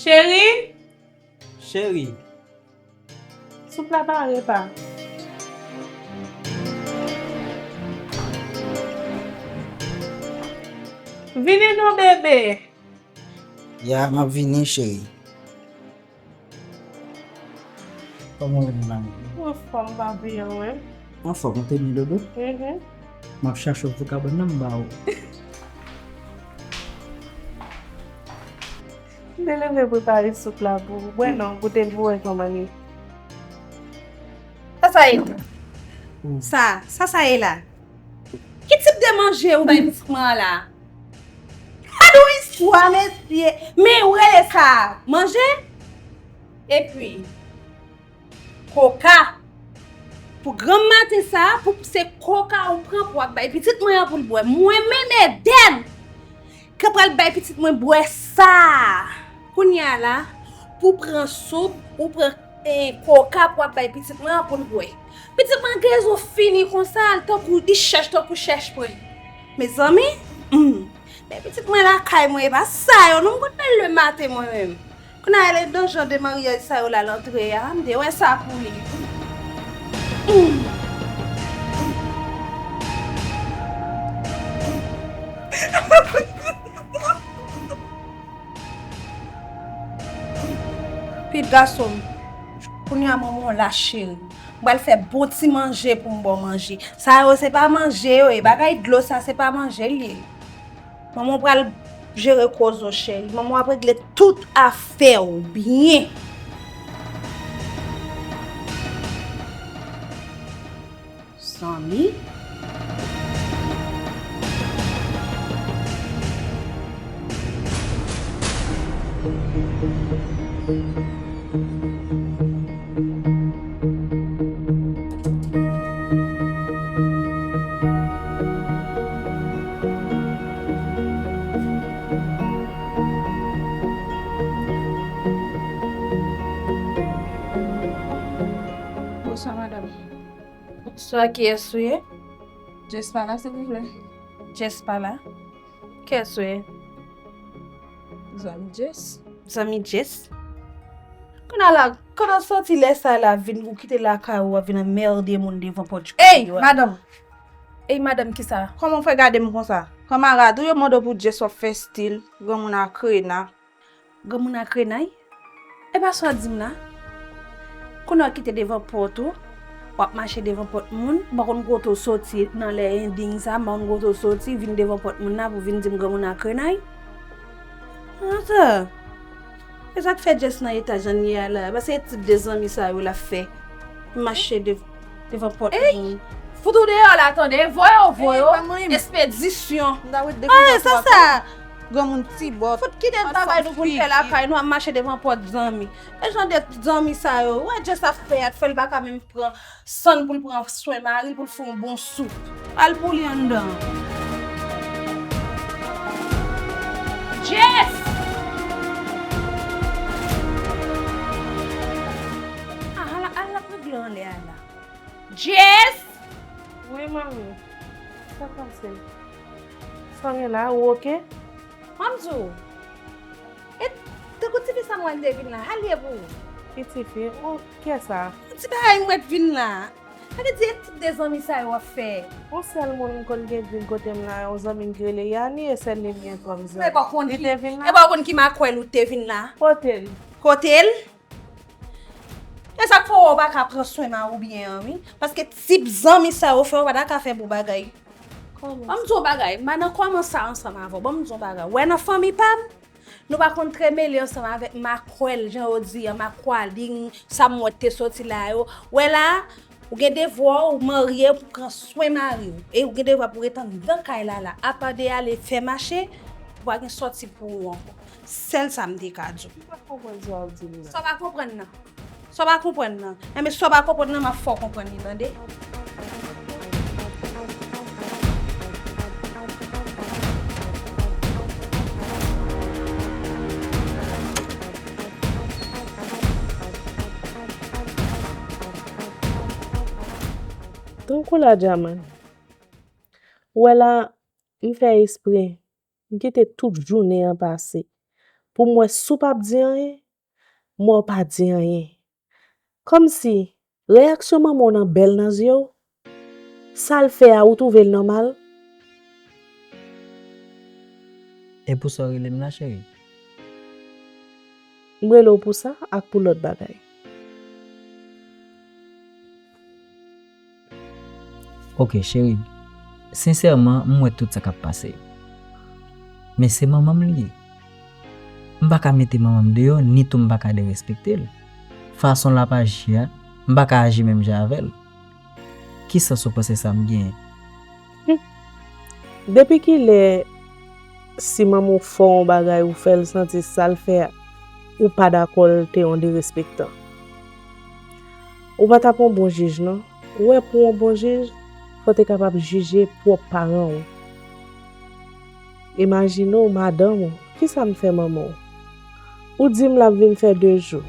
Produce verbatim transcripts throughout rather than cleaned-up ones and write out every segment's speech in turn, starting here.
Cheri! Cheri! Soup la pare pa. Vini non, bebe! Ya, m ap vini, cheri. Kòman w ye, mami? Mwen anfòm, papi, anwen. Anfòm, ou te byen dodo? Mhm. M ap chache w pou kabann nan, m ba ou. M te leve prepare soup la pou ou. Bwè non, goute l pou wè kòman l ye. Sa sa ye? Sa, sa sa ye la? Ki tip de manje ou bay pitit mwen an la? Gad yon istwa, mesye! Men ou rele sa manje? Epi, koka. Pou granm maten sa, pou se koka ou pran pou w ap bay pitit mwen an pou l bwè. Mwen menm Edèn, k pral bay pitit mwen bwè sa. Kounye a la, pou pran soup, ou pran, eh, koka pou ap bay pitit mwen an pou l bwè. Pitit mwen gen zo fini konsa, l tankou, li chèch tankou chèch mwen. Mezanmi, hmm. Men pitit mwen lakay mwen, e pa sa yo, non, m konn bèl lematen mwen menm. Kounye a, lè dan jan de maryaj sa yo la l antre a, m te wè sa pou li. Hmm. Pitit gason m, kounye a manman w la cheri. M pral fè bon ti manje pou m ba w manje. Sa yo se pa manje yo ye. Bagay dlo sa se pa manje l ye. Manman w pral jere koze w, cheri. Manman w ap regle tout afè w byen. Zanmi. Bonswa, madanm. Bonswa, kiyès ou ye? Jess pa la, silvouplè? Jess pa la? Kiyès ou ye? Zanmi Jess. Zanmi Jess? Kounye a la, kote w soti lè sa la vin, ou kite lakay ou, w ap vin anmède moun devan pòt yo? Ey, madanm! Ey, madanm, kisa? Kòman w fè gade m konsa? Kanmarad ou yo mande w pou Jess, w ap fè stil, granmoun a krena. Granmoun a krenay? E pa sa w di m la? Kounye a w kite devan pòt ou, w ap mache devan pòt moun, m pa konn kote w soti nan lè ending sa, m pa konn kote w soti, vin devan pòt moun nan pou vin di m granmoun a krenay? Antan! E sa k fè Jess nan eta jan l ye a la? Paske e tip de zanmi sa yo l ap fè. Mache de, devan pòt moun. Fout ou deyò la, tande. Voye w, voye w. Espedisyon. Ale, sa sa. Granmoun ti bòt. Fout kite bagay nou pou n fè lakay nou, ap mache devan pòt zanmi. E jan de zanmi sa yo. Wè Jess ap fè a, t fè l pa ka menm pran sann pou l pran swen mari l, pou l fè yon bon soup. Al pou li anndan. Jess! Ah, al, al ap regle anlè a la. Jess! Wi, manmi. Sa pase? Sa gen la, ou oke? Manm di w, e tankou tifi sa m wè l te vin la, sa l ye pou ou? Ki tifi? Ou, kiyès sa? Yon ti bagay m wè t vin la. Sa vle di, e tip de zanmi sa yo w ap fè? Yon sèl moun m konn gen vin kote m la, yon zanmi m ki rele Yani, e sèl li m gen kòm zanmi. Li te vin la? E pa w konn ki makwèl ou te vin la? Kote l? Kote l? E sa k fè w pa ka pran swen mari w byen an, wi. Paske tip zanmi sa yo fè w pa ta ka fè bon bagay. Kòman? Ban m di w yon bagay, m pa nan kòmans sa ansanm avè w. Ban m di w yon bagay. W wè nan fanmi pa m, nou pa konn tremele ansanm avèk makwèl, jan yo di an, makwalin, sa m wè te soti la yo. W wè la, ou gen devwa w, ou marye, pou pran swen mari w. E ou gen devwa pou ret anndan kay la la. Apa de ale fè mache, ou pa gen sòti pou ou ankò. Sèl sa m te ka di w. M pa konprann sa w ap di m nan. Sa w pa konprann nan. Sa w pa konprann nan. Enben, sa w pa konprann nan, m ap fè w konprann li, tande? Tankou la, Djaman. Ou wè la, m fè espre. M kite tout jounen an pase. pou m wè si w p ap di anyen. M wè w pa di anyen. Kòmsi reyaksyon manman w nan bèl nan zye w. Sa l fè a, ou twouve l nòmal? E pou sa w rele m la, cheri? M rele w pou sa ak pou lòt bagay. Ok, cheri. Sensèman, m wè tout sa k ap pase. Men se manman m li ye. M pa ka mete manman m deyò, ni tou m pa ka derespekte l. Fason l ap aji a, m pa ka aji menm jan avè l. Ki sans ou panse sa m genyen? Depi kilè si manman w fè w yon bagay, ou fè l santi sa l fè a, ou pa dakò l te yon derespektan? Ou pa t ap yon bon jij non. Ou wè pou w yon bon jij, fò w te kapab jije pwòp paran w. Imajine w madanm ou, kisa m fè manman w? Ou di m l ap vin fè de jou.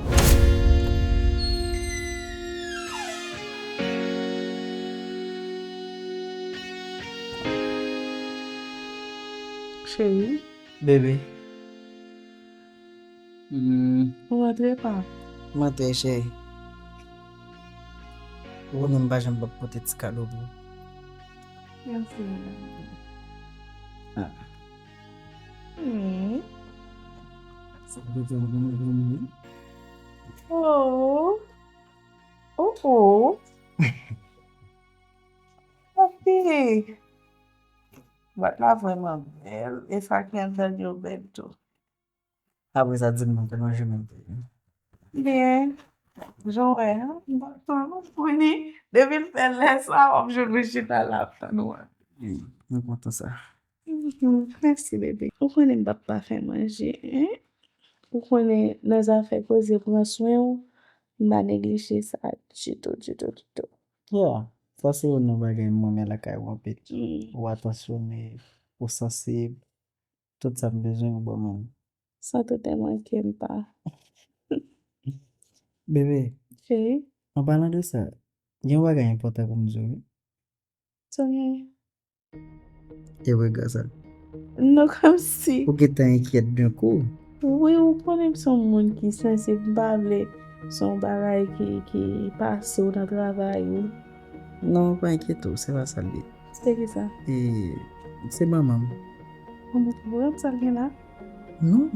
Cheri. Bebe. Hmm. Ou antre pa? M antre, cheri. Ou konnen m pa janm p ap pote ti kado pou ou. Mèsi, madanm. Ah. Hmm. Sa pou te yon bon moun. Oh. Oh, oh. Papi. Bwat la vrèman bèl. E sa ki anndan l yo bèl tou. Apre sa, di m non, kòman jounen te ye? Byen. Jan w wè a, m pa t konn, m konnen depi l fè lè sa, w ap jwenn mwen chita la ap tann ou a. Wi, mwen kontan sa. Mhm, mèsi, bebe. Ou konnen m p ap pa fè manje, en? Ou konnen nan zafè koze pran swen w, m pa neglije sa ditou, ditou, ditou. Ya, sa se youn nan bagay m renmen lakay ou anpil. Mm. Ou atansyone, ou sansib, tout sa m bezwen ou ban mwen. Sa tou te manke m pa. Bebe, cheri, an palan de sa, gen yon bagay enpòtan pou m di w, wi. Sa w genyen? E rega sa. Non, kòmsi. Ou gentan enkyèt d'un coup. Wi, ou konnen m se yon moun ki sansib, m pa vle se yon bagay ki, ki pase w nan travay ou. Non, pa enkyete w, se pa sa l ye. Se ki sa? E, se manman m. Manman w vrèman sa l gen la? Non,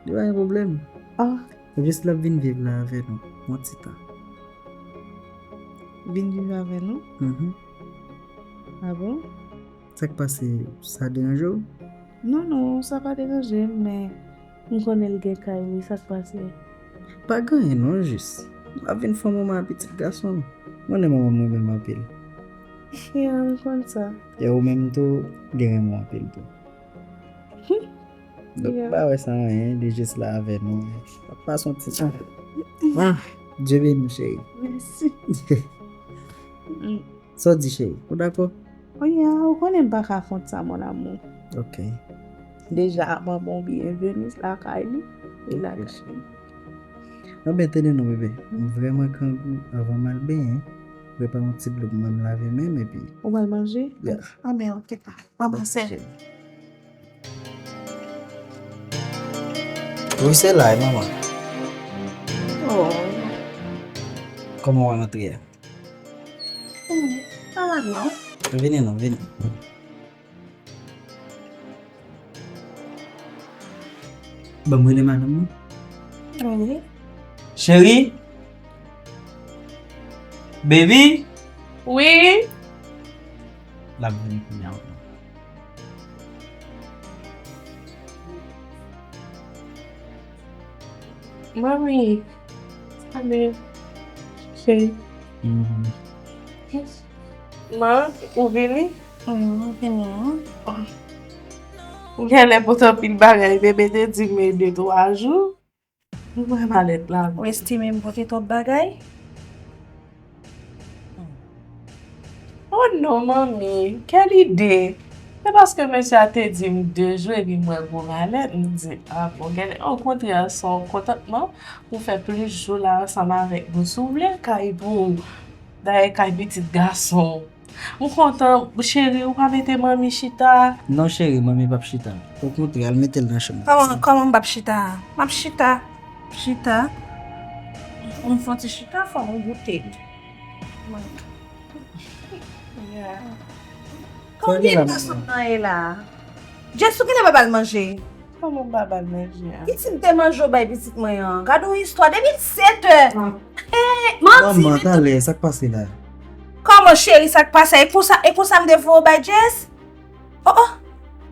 li pa gen pwoblèm. Ah. Jis l ap vin viv la avè nou, yon ti tan. Vin viv avè nou? Mhm. Ah bon? Sa k pase, sa deranje w? Non, non, sa pa deranje m, men m konnen l gen kay li, sa k pase? Pa gen anyen non, jis m ap vin fè yon moman ak pitit gason m. M konnen manman m renmen m anpil. Ya, m konn sa. E ou menm tou, li renmen w anpil tou. Hmm. Donk, yeah, m pa wè sa anyen, li jis la avè nou. L ap pase yon ti tan. Ah, Dye beni w, cheri. Mèsi. Mm. Sa w di, cheri? Ou dakò? Oh, yeah, ou konnen m pa ka kont sa, mon amour. Ok. Deja, manman w byenveni lakay li, li lakay li. Anben, tande non, bebe. M vrèman grangou, anvan m al benyen, prepare yon ti dlo pou mwen m lave men m, epi. Ou pral manje? Yeah. Anben, ok, pa. Mwen pase. Wi, se la, e manman. Oh. Kòman w rantre a? Hmm, sa va byen. Vini non, vini. Ban m rele madanm mwen. Wi. Cheri? Baby? Wi. L ap vini kounye a. Mami, salut. Cheri. Mhm. Ma, ou vini? Wi, m vini. Genlè pote anpil bagay, bebe te di m de twa jou. Ou wè malèt la. Ou estime m pote twòp bagay? Oh non, manmi, kèl ide! Se paske mesye a te di m de jou epi m wè gwo malèt, m di, a bon, genlè, okontrè, se yon kontantman pou fè plis jou la ansanm avèk nou. Si w vle kay pou ou, dayè kay pitit gason w. M kontan, cheri, ou pa mete manmi chita. Non, cheri, manmi p ap chita. Okontrè, al mete l nan chanm. Kòman, kòman m p ap chita? M ap chita. Chita. M fè yon ti chita, fò m goute. Yeah. Konbyen tan sou nan e la? Jess, ou genlè pa ba l manje? Kòman m pa ba l manje a? Pitit te manje w bay pitit mwen an. Gade yon istwa depi sèt è. Hey, manti. Manman, talè, sa k pase la? Kòman cheri, sa k pase? E konsa, e konsa m te voye w bay Jess? Oh, oh.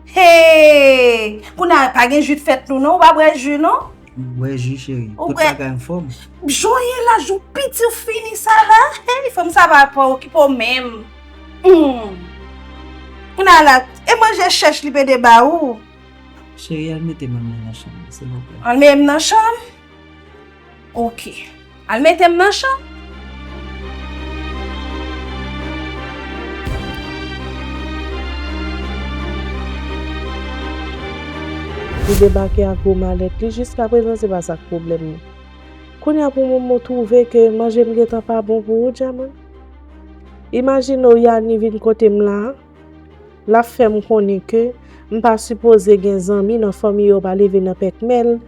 Hey! Kounye a pa gen ji t fèt tou non, ou pa bwè ji non? M bwè ji, cheri. Tout bagay anfòm. Jan w ye la, jou piti w fini sa la. Hey, fanm sa pa, pa okipe w menm. Hmm. Kounye a la, e manje chèch li pede ba ou. Cheri, al mete manmi nan chanm li, silvouplè. Al mete m nan chanm? Oke. Al mete m nan chanm? Li debake ak gwo malèt li, jiskaprezan se pa sa k pwoblèm li. Kounye a pou mwen, mwen twouve ke manje m gentan pa bon pou ou, Djaman. Imajine w, Yani vin kote m la, l ap fè m konnen ke m pa sipoze gen zanmi nan fanmi yo pa leve nan pèkmèl,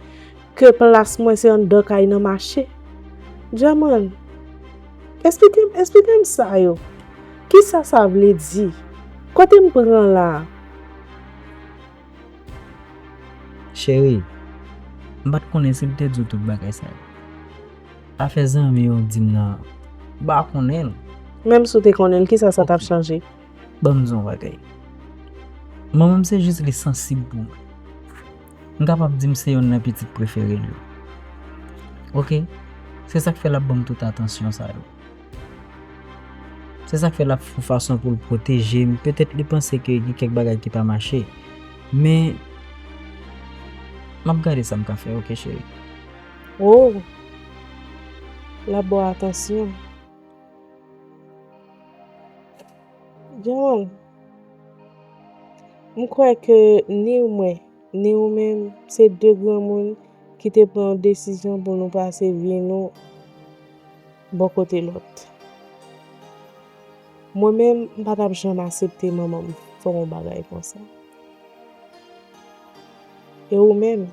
ke plas mwen se anndan kay nan mache. Djaman, esplike m, esplike m sa yo. Kisa sa vle di? Kote m pran la? Cheri, m pa t konnen si l te di w tout bagay sa yo. Afè zanmi yo di m nan, m pa konnen l. Menm si w te konnen l, kisa sa t ap chanje? Ban m di w yon bagay. Manman m se jis li sansib pou mwen. M kapab di m se youn nan pitit prefere l yo. Oke? Se sa k fè l ap ban m tout atansyon sa yo. Se sa k fè l ap fè yon fason pou l pwoteje m. Petèt li panse ke gen kèk bagay ki pa mache. Men, m ap gade sa m ka fè, oke, cheri? Oh! L ap ba w atansyon. John, m kwè ke ni mwen, ni ou menm, se de granmoun ki te pran yon desizyon pou nou pase vi nou bò kote lòt. Mwen menm, m pa t ap janm aksepte manman m fè yon bagay konsa. E ou menm,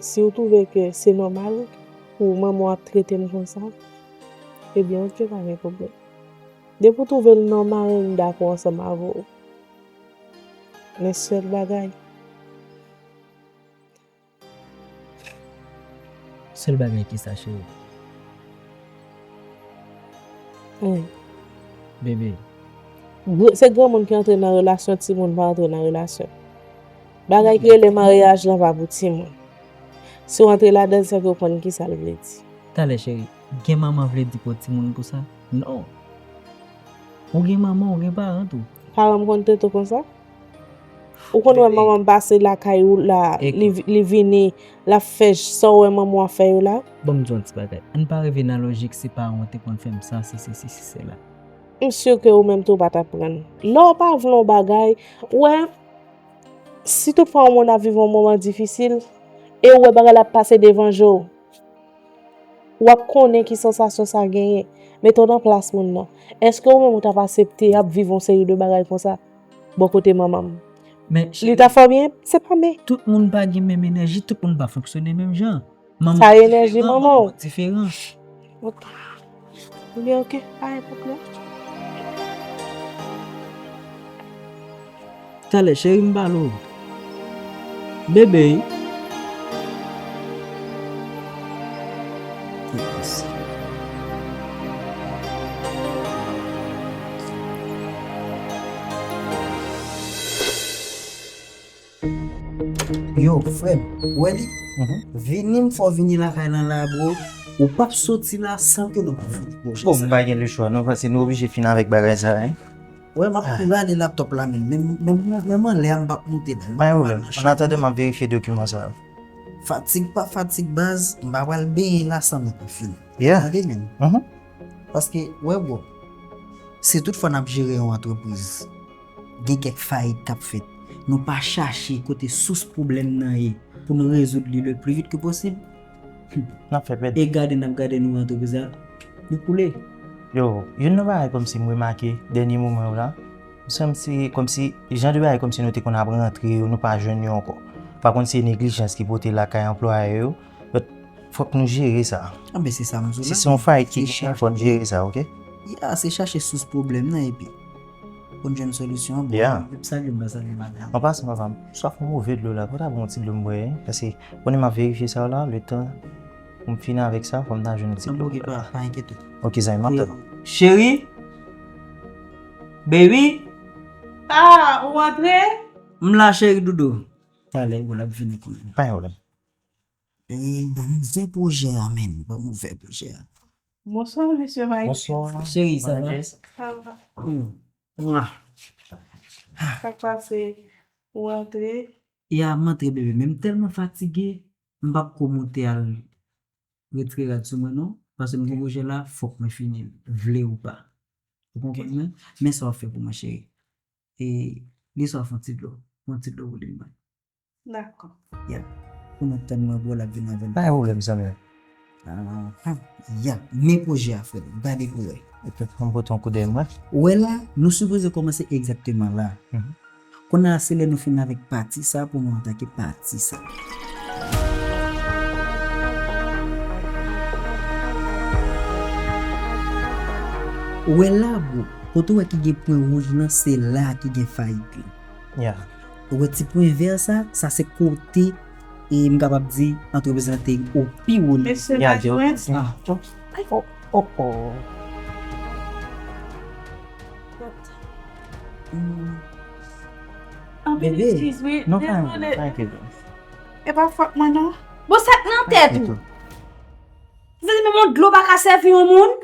si w twouve ke se nòmal pou manman w ap trete m konsa, ebyen, oke, pa gen pwoblèm. Depi w twouve l nòmal, m dakò ansanm avè w. Men sèl bagay. Sèl bagay ki sa, cheri? Wi. Bebe. Gr-, se granmoun ki antre nan relasyon, timoun pa antre nan relasyon. Bagay ki rele maryaj lan pa pou timoun. Si w antre ladan l, se ke w konn ki sa l vle di. Talè, cheri, gen manman vle di pou timoun pou sa? Non. Ou gen manman, ou gen paran tou. Paran m konn trete w konsa? Ou konn wè manman m pase lakay ou la, li, li vini, l ap fè sa w wè manman w ap fè yo la? Ban m di w yon ti bagay. Ann pa rive nan lojik si paran w te konn fè m sa, si, si, si, si, sela. M si ke ou menm tou w pa t ap pran l. Lè w pa vle yon bagay, ou wè, si toutfwa yon moun ap viv yon moman difisil, e ou wè bagay la ap pase devan je w, w ap konnen ki sansasyon sa genyen. Mete w nan plas moun nan. Èske ou menm ou t ap aksepte y ap viv yon seri de bagay konsa bò kote manman m? Men, li ta fè w byen? Se pa men. Tout moun pa gen menm enèji, tout moun pa fonksyone menm jan. Sa e enèji manman w. Diferan. Ok. Ebyen, ok, pa gen pwoblèm. Talè, cheri, m pale w. Bebe. Yo, frè m, ou wè li? Mhm. Vini, m fè w vini lakay lan la, bro. Ou p ap soti la san ke nou pa fini, bro. Bon, m pa gen lechwa, non, paske nou oblije fin avèk bagay sa, hein. Wè, m ap gade laptòp la, men, men, men, men anlè a, m p ap moute la. Pa gen pwoblèm. An atandan, m ap verifye dokiman sa yo. Fatig pa fatig, baz, m pa pral benyen la san nou pa fini. Yeah. Tande, men. Mhm. Paske, wè, bro, si toutfwa n ap jere yon antrepriz, gen kèk fayit k ap fèt, nou pa chache kote sous pwoblèm nan ye pou nou rezoud li le pli vit ke posib. N ap fè pèdi. E gade n ap gade nou antrepriz la, li koule. Yo, youn nan bagay kòmsi m remake dènye moman yo la, m santi kòmsi jan de bagay kòmsi nou te konn ap rantre yo, nou pa jwenn yo ankò. Pa konn si se neglijans ki pote lakay anplwaye yo, but fòk nou jere sa. Ah, ben se sa m di w Si la. se yon fayit ki Se genyen, fò n jere sa, oke? Ya, se chache sous pwoblèm nan epi pou n jwenn solisyon. Bon, Yeah. m salye, m salye madanm. An pasan, papa m, swa fè yon move dlo la, pou ta bon ti dlo m bwè, paske konnen m ap verifye sa yo la, letan pou m fini avèk sa, fò m ta jwenn yon ti An dlo. bouke pa, pa enkyete. Ok, zanmi, m ap tann ou. Cheri, baby, Ah, ou antre? M la cheri doudou. Talè, ou l ap vini kounye. Pa gen pwoblèm. Eh, ban m ouvè pwojè a, men. Ban m ouvè pwojè a. Bonsoir, monsieur Mike. Bonsoir. Cheri, sa va? Ça va? Hmm. Mwa. Sa k pase? Ou antre? Ya, m antre bebe, men m tèlman fatige, m p ap ko moute al retire rad sou mwen non, paske m gen pwojè la, fòk mwen fini l, vle ou pa. Ou konprann mwen? Men sa w ap fè pou mwen cheri. E li sa w ap fè yon ti dlo, yon ti dlo pou li mwen. Dakò. Pou nou tann mwen bro l ap vin avè l. Pa gen pwoblèm, zanmi. Ah, ya, men pwojè a frè m, gade pou wè. Epi, fò m pote yon kout dèyè mwen. Ou wè la, nou sipoze kòmanse egzakteman la. Mhm. Kounye a se lè nou fin avèk pati sa pou nou atake pati sa. Ou wè la bro, kote ou wè ki gen pwen wouj lan se la ki gen fayit li. Ya. Ou wè ti pwen vè sa, sa se kote e m kapab di antrepriz lan te o pi wo nivo. Mesye Ya, Mike Prince. Ah, Oh, oh, oh. Hmm. Anpil Bebe. Eskize wi. Non, pa Dezole. Pa enkyete. E pa fòt mwen non. Bon, sa k nan tèt ou? Sa vle di menm yon dlo pa ka sèvi yon moun?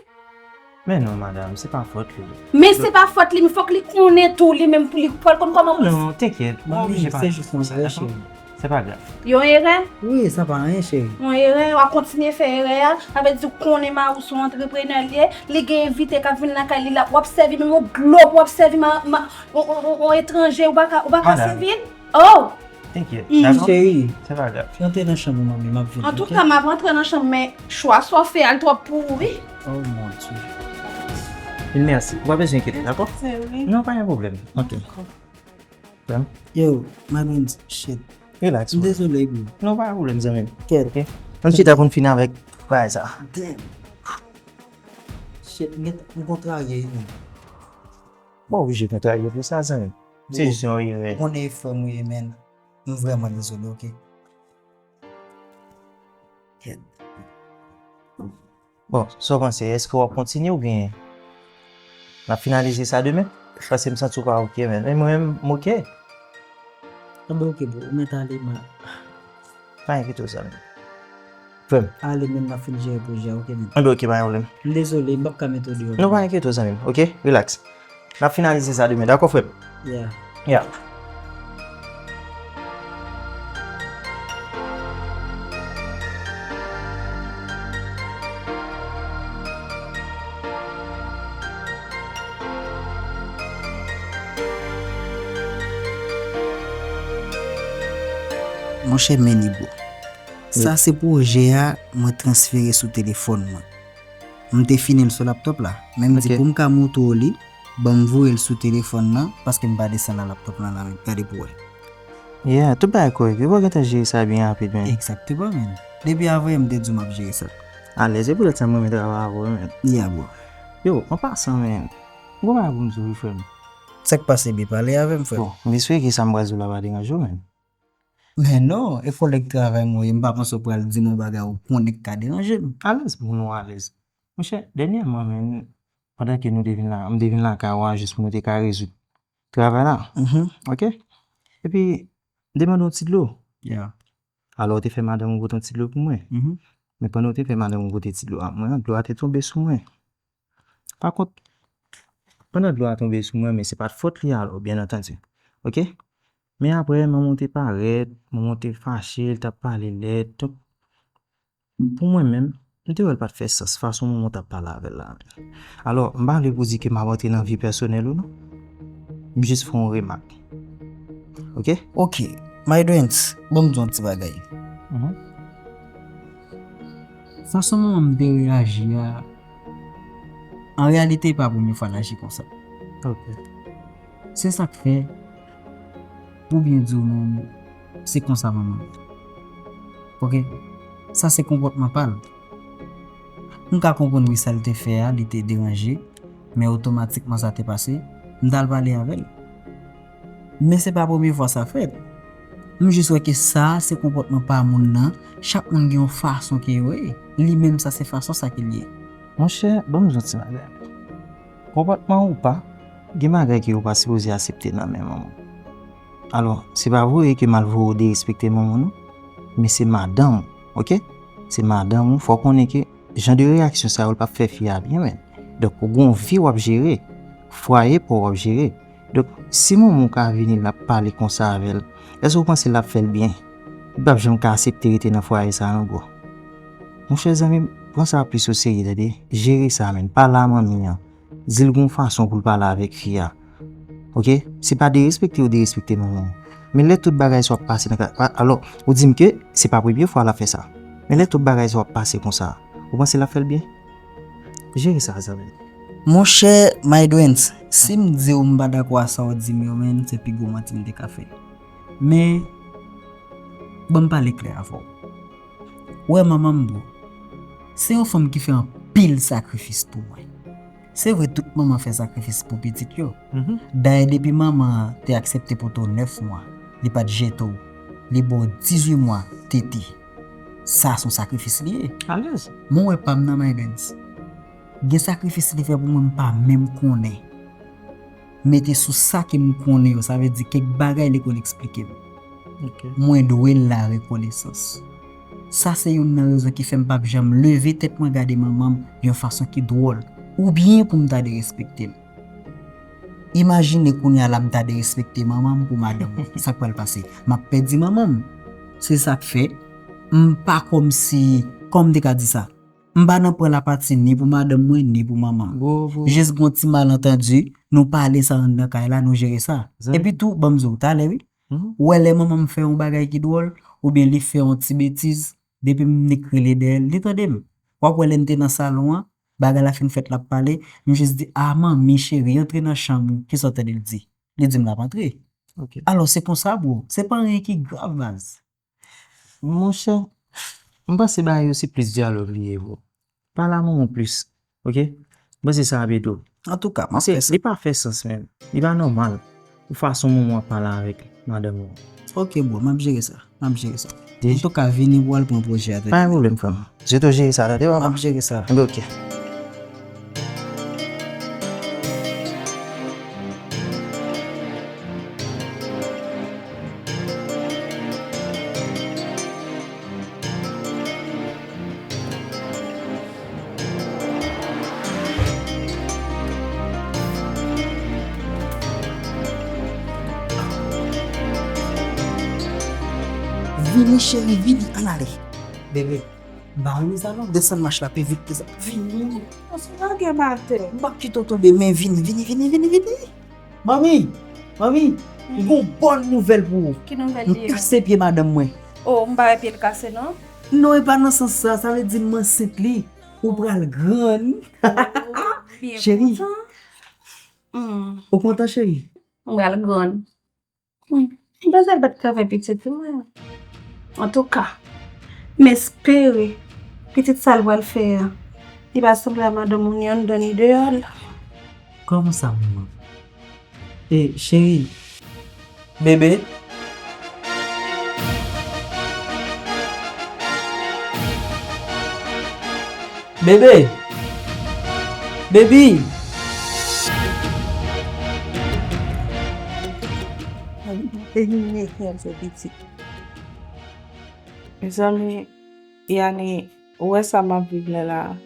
Men non, madanm, se pa fòt li. Men se pa fòt li, men fòk li konnen tou li menm pou li, pou l konn kòman pou l. Non, t'inquiète. Mwen Mami, oblije pa. se jis yon erè, cheri. Se pa grav. Yon erè? Wi, sa pa anyen, cheri. Yon erè, w ap kontinye fè erè a. Sa vle di w konnen mari w se yon antreprenè li ye, li gen envite k ap vin lakay li la, w ap sèvi menm yon dlo, w ap sèvi ma, ma, yon, yon, yon, yon etranje, ou pa ka, ou pa ka Madam. Sèvi l? Oh! T'inquiète, Mm. dakò? Cheri, Se pa grav. antre nan chanm ou, mami, m ap vin. Antouka, m ap antre nan chanm, men chwa sa w fè a, l twòp pou ou, wi. Oh mon Dieu. Mèsi. Ou pa bezwen enkyete, dakò? Sèvi. Non, pa gen pwoblèm. Ok. Yo, Madwins, shit. Relax, M bro. Dezole, bro. Non, pa gen pwoblèm, zanmi m. Kèt. Ok. Ann chita pou n fini avèk bagay sa. Damn. Shit, m gen, m kontrarye, wi. Mwen oblije kontrarye pou sa, zanmi m. Se jis yon erè. Konnen e frè m ou ye, men. M vrèman dezole, ok? Kèt. Bon, sa w panse? Èske w ap kontinye oubyen n ap finalize sa demen? Paske m santi w pa ok, men. Men mwen menm, m ok. Anben, ok, bro. Ou mèt ale, man. Pa enkyete w, zanmi m. Frè m. Ale, men m ap fin jere pwojè a, ok, men. Anben, ok, pa gen pwoblèm. M dezole, m p ap ka mete w deyò. Non, pa enkyete w, zanmi m. Ok? Relax. N ap finalize sa demen, dakò, frè m? Yeah. Yeah. Monchè, men li, bro. Sa se pwojè a mwen transfere sou telefòn mwen. M te fini l sou laptop la, men m di Ok. pou m ka montre w li, ban m voye l sou telefòn nan, paske m pa desann a laptop lan la menm. Gade pou wè. Yeah, tout bagay kòrèk. Yo pa gentan jere sa byen rapid, men. Egzakteman, men. Depi avan yè m te di w m ap jere sa. Alèz, se poutèt sa m renmen travay avè w, men. Yeah, bro. Yo, an pasan, men. Gwo bagay pou m di w, wi, frè m. Sa k pase, byen pale avè m, frè. Bon, m espere ke sa m pral di w la pa deranje w, men. Men non, e kòlèg travay mwen ye, m pa panse w pral di m yon bagay ou konnen k ka deranje m. Alèz pou nou alèz. Monchè, dènyèman, men, pandan ke nou te vin la, m te vin lakay ou a jis pou nou te ka rezoud travay la. Mhm. Ok? Epi, m te mande yon ti dlo. Yeah. Alò, ou te fè madanm ou pote yon ti dlo pou mwen. Mhm. Men pandan ou te fè madanm ou pote ti dlo a mwen an, dlo a te tonbe sou mwen. Pa kont, pandan dlo a tonbe sou mwen, men se pa t fòt li alò, byen antandi. Ok? Men apre, manman w te parèt, manman w te fache, l t ap pale lèd. Donk, pou mwen menm, m te wè l pa t fè sans fason manman w t ap pale avè l la. Alò, m pa vle pou di ke m ap antre nan vi pèsonèl ou non. M jis fè yon remak. Ok? Ok, Maydwens, ban m di yon ti bagay. Mhm. Fason manman m te reyaji a, An reyalite, e pa premye fwa l aji konsa. Ok. Se sa k fè, pou byen di w menm, se konsa manman m. Ok? Sa se konpòtman pa l. M ka konprann wi sa l te fè a, li te deranje, men otomatikman sa te pase, m t al pale avè l. Men se pa premye fwa sa fèt. M jis wè ke sa se konpòtman pa moun nan, chak moun gen yon fason ke yo ye. Li menm sa se fason sa ke l ye. Monchè, ban m di w yon ti bagay. Konpòtman ou pa, gen bagay ke ou pa sipoze aksepte nan men manman w. Alò, se pa vre ke m al voye w derespekte manman w non, men se madanm ou, ok? Se madanm ou, fò w konnen ke jan de reyaksyon sa yo, l p ap fè fi a byen, menn. Donk, ou gen yon vi w ap jere, fwaye pa w w ap jere. Donk, si manman w ka vini, l ap pale konsa avè l, èske w panse l ap fè l byen? Li p ap janm ka aksepte rete nan fwaye sa a non, bro. Monchè zanmi m, pran sa plis oserye, tande. Jere sa, menn. Pale a manmi an. Di l gon fason pou l pale avèk fi a. Ok? Se pa derespekte ou derespekte manman w. Men lè tout bagay sa w ap pase nan ka, a- alò, ou di m ke se pa premye fwa l ap fè sa. Men lè tout bagay sa w ap pase konsa, ou panse l ap fè l byen? Jere sa, zanmi m. Monchè Maydwens, si m di w m pa dakò a sa w di m yo, menn, se pi gwo manti m te ka fè. Men, ban m pale klè avè w. Ou wè manman m, bro, se yon fanm ki fè anpil sakrifis pou mwen. Se vre, tout manman fè sakrifis pou pitit yo. Mhm. Dayè, depi manman an te aksepte pote w nèf mwa, li pa t jete w, li ba w dizuit mwa tete. Sa se yon sakrifis li ye. Alèz. Mwen wè pa m nan Maydens. Gen sakrifis li fè pou mwen, m pa menm konnen. Mete sou sa ke m konnen yo, sa vle di kèk bagay li konn eksplike m. Ok. Mwen dwe l la rekonesans. Sa se youn nan rezon ki fè m p ap janm leve tèt mwen gade manman m yon fason ki dwòl, oubyen pou m ta derespekte l. Imajine kounye a la m ta derespekte manman m pou madanm mwen. Sa k pral pase? M ap pèdi manman m. Se sa k fè m pa kòmsi, kòman m te ka di sa? M pa nan pran lapati ni pou madanm mwen, ni pou manman m. Bro, bro. Jis gon ti malantandi, nou pale sa anndan kay la, nou jere sa. Zanmi. Epi tou, ban m di w, talè wi. Mhm. Ou wè lè manman m fè yon bagay ki dwòl, oubyen li fè yon ti betiz, depi m nik rele dèyè l, li tande m. W ap wè lè n te nan salon an, bagay la fin fèt, l ap pale, m jis di, "A, manmi cheri, antre nan chanm ou." Kisa w tande l di? Li di m l ap antre. Ok. Alò, se konsa, bro. Se pa anyen ki grav, baz. Monchè, m panse bagay yo se plis dyalòg li ye, bro. Pale a manman w plis, ok? M panse sa ap ede w. Antouka, m ap fè sa. Li pa fè sans menm. Li pa nòmal. Pou fason manman w ap pale avèk madanm ou. Ok, bro, m ap jere sa. M ap jere sa. Antouka, vini pou w al pran pwojè a, tande. Pa gen pwoblèm, frè m. Jete w jere sa, tande, papa? M ap jere sa. Enben, ok. Vini, cheri, vini, ann ale. Bebe, m pa renmen sa non, desann mach la pi vit ke sa. Vini. Ou se lage m atè. M p ap kite w tonbe, men vini, vini, vini, vini, vini. Manmi, manmi, m gon bòn nouvèl pou ou. Ki nouvèl li ye? M kase pye madanm mwen. Oh, m pa wè pye l kase non. Non, e pa nan sans sa, sa vle di m ansent li. Ou pral grann. Oh, m byen kontan. Cheri. Hmm. Ou kontan, cheri? M pral grann. Hmm. M panse l pa t ka fè pitit pou mwen. Antouka, m espere pitit sa l pral fè a, li pa sanble a madanm ou ni anndan ni deyò l. Kòman sa, manman? E, cheri. Bebe. Bebe! Baby! Mezanmi, Yani, ou wè sa m ap viv la la a?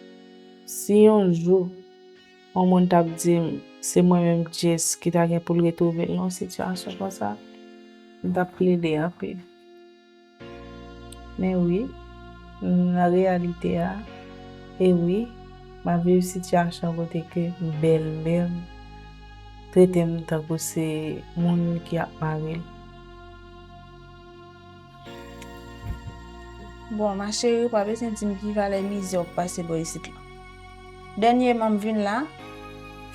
Si yon jou yon moun t ap di m se mwen menm Jess ki ta gen pou l retwouve l nan yon sitiyasyon konsa, m t ap plede anpil. Men wi, nan reyalite a, e wi, m ap viv sitiyasyon kote ke bèlmè m trete m tankou se moun ki ap mare l. Bon, ma chérie, ou pa bezwen di m ki valè mizè w ap pase bò isit la. Dènyèman m vin la,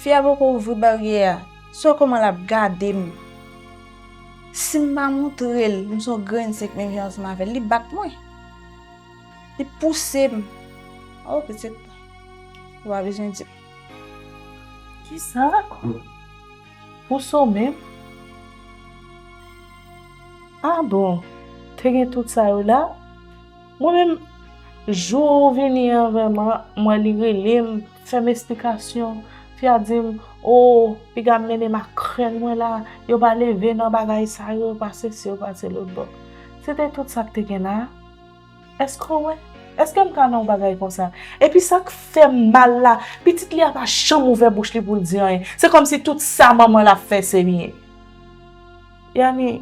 Fi a poko ouvri baryè a. Se kòman l ap gade m. Si m pa montre l m se yon grenn senk menm jan ansanm avè l, li bat mwen. Li pouse m. Oh, pitit. Ou pa bezwen di m. Kisa? Pouse w menm? Ah bon, te gen tout sa yo la? Mwen menm, jou ou vini an vrèman, m wè li rele m, fè m esplikasyon. Fi a di m, o, piga m mennen makrèl mwen la, yo pa leve nan bagay sa yo, pa sesi, yo pa se lòt bò. Se te tout sa k te gen la. Èske w wè? Èske m ka nan yon bagay konsa? Epi sa k fè m mal la, pitit li a pa janm ouvè bouch li pou l di anyen. Se kòmsi tout sa manman l ap fè se li ye. Yani,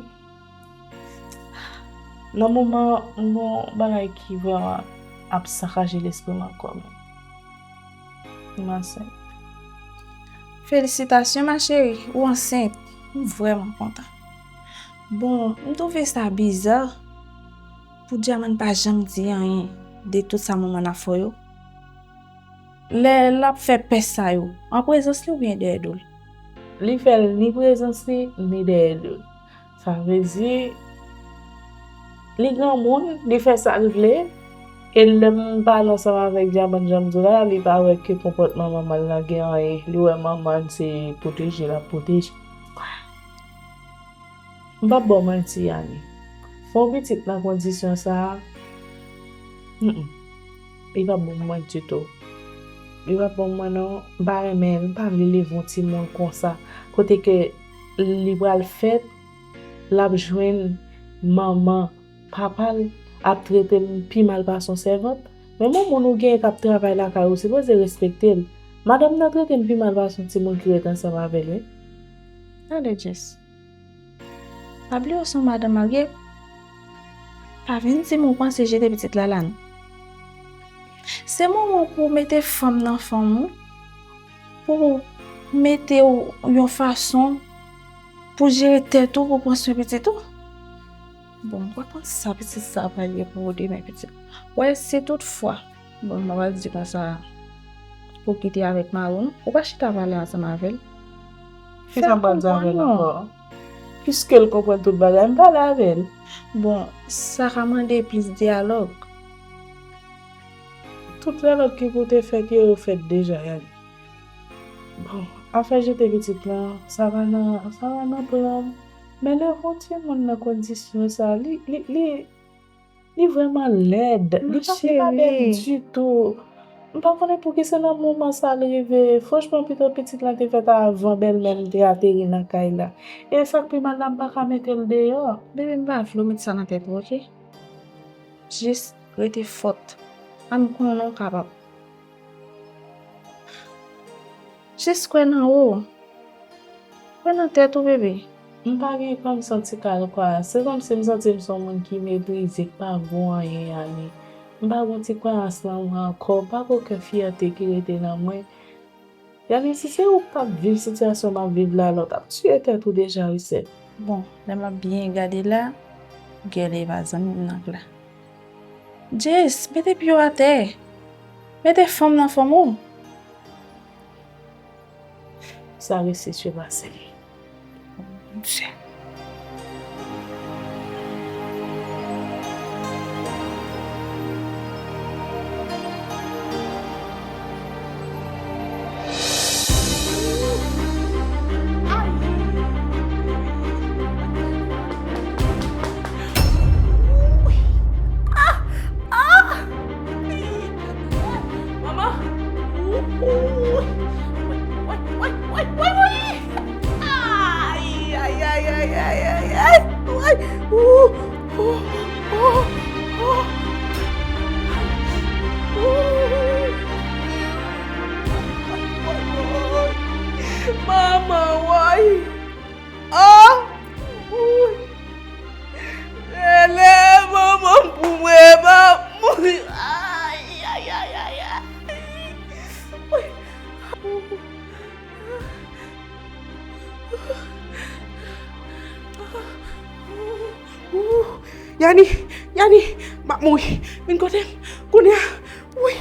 nan moman, m gon bagay ki vrèman ap sakaje lespri m ankò, men m ansent. Felisitasyon, ma chérie, ou ansent. M vrèman kontan. Bon, m twouve sa biza pou Dyamann pa janm di anyen de tout sa manman l ap fè yo. Lè l ap fè pès sa yo, an prezans li oubyen dèyè do l? Li fè l ni prezans li, ni dèyè do l. Sa vle di, li granmoun, li fè sa l vle, e lè m pale ansanm avèk Dyamann jan m di w la, li pa wè ke konpòtman manman l lan gen anyen. Li wè manman l se pwoteje l ap pwoteje. M p ap ba w manti, Yani. Fè yon pitit nan kondisyon sa a, mm, mm, li p ap bon pou mwen ditou. Li p ap bon pou mwen non. M pa renmen l, m pa vle leve yon timoun konsa. Kote ke li pral fèt, l ap jwenn manman papa l ap trete l pi mal pase yon sèvant. Men yon moun ou genyen k ap travay lakay ou, ou sipoze respekte l. Madanm nan trete m pi mal pase yon timoun ki ret ansanm avè l, wi. Tande, Jess. Pa bliye w se yon madanm marye. Pa vin di m ou panse jete pitit la la non. Se moman pou w mete fanm nan fanm ou, pou w mete w yon fason pou jere tèt ou, pou pran swen pitit ou. Bon, m pa konn sa pitit sa pral ye pou ou demen, pitit. Wè, si tout fwa, bon, m pa pral di konsa, pou kite avèk mari w, non. Ou pa chita pale ansanm avè l. Kisa m pral di avè l ankò? Piske l konprann tout bagay, m pale avè l. Bon, sa ka mande plis dyalòg. Tout dyalòg ki pou te fèt yo, yo fèt deja, Yani. Bon, afè jete pitit lan, sa pa nan, sa pa nan plan m. Men leve yon timoun nan kondisyon sa, li, li, li, li vrèman lèd. Li pa, li pa bèl ditou. M pa konnen poukisa nan moman sa l rive. Franchman, pito pitit lan te fèt avan bèlmè l te ateri nan kay la. E sa k pi mal la, m pa ka mete l deyò. Bebe, m pa vle w met sa nan tèt ou, oke? Jis rete fòt. An m konnen w kapab. Jis kwè nan ou. Kwè nan tèt ou, bebe. M pa gen kòm santi kal kwayans. Se kòmsi m santi m se yon moun ki meprize, k pa vo anyen, Yani. M pa gen ti kwayans nan mwen ankò. M pa gen okenn fyète ki rete nan mwen. Yani, si se ou k t ap viv sitiyasyon m ap viv la, la w t ap tiye tèt ou deja, wi, sè. Bon, lè m ap byen gade la, gèlè pa zanmi m nan k la. Jess, mete pye w atè. Mete fanm nan fanm ou. Sa resi sou pase. Bondye. Manman! Woy, woy, woy, woy, woy, woy, woy! Ay, ay, ay, ay, ay, ay, ay! Woy! Ou, ou, ou, ou! Ay! Woy, woy, woy! Manman, woy! Ah! Woy! Rele manman m pou mwen, m ap mouri. Ay, ay, ay, ay, ay. Yani, Yani, m ap mouri. Vin kote m kounye a. Woy,